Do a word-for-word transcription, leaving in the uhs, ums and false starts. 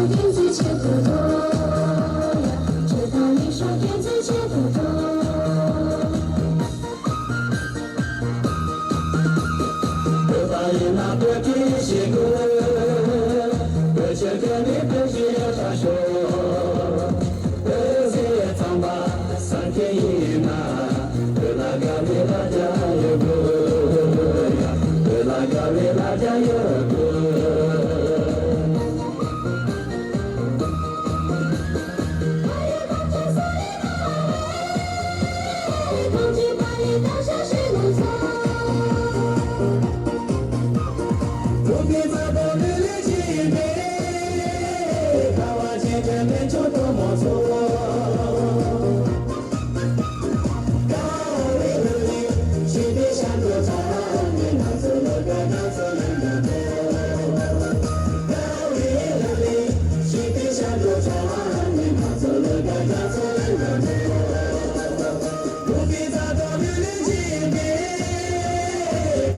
སྐྱོན་འཛུགས་བྱེད་དགོས་དོ། ཡ། བྱེད་སྟངས་ལེགས་ཤོས་སྐྱོན་འཛུགས་བྱེད་དགོས་དོ། བོད་པ་ཡིན་ན་བོད་སྐད་ཤེས་དགོས། བོད་ཆས་གོན་ནས་བོད་སྐད་ཡག་ཤོས།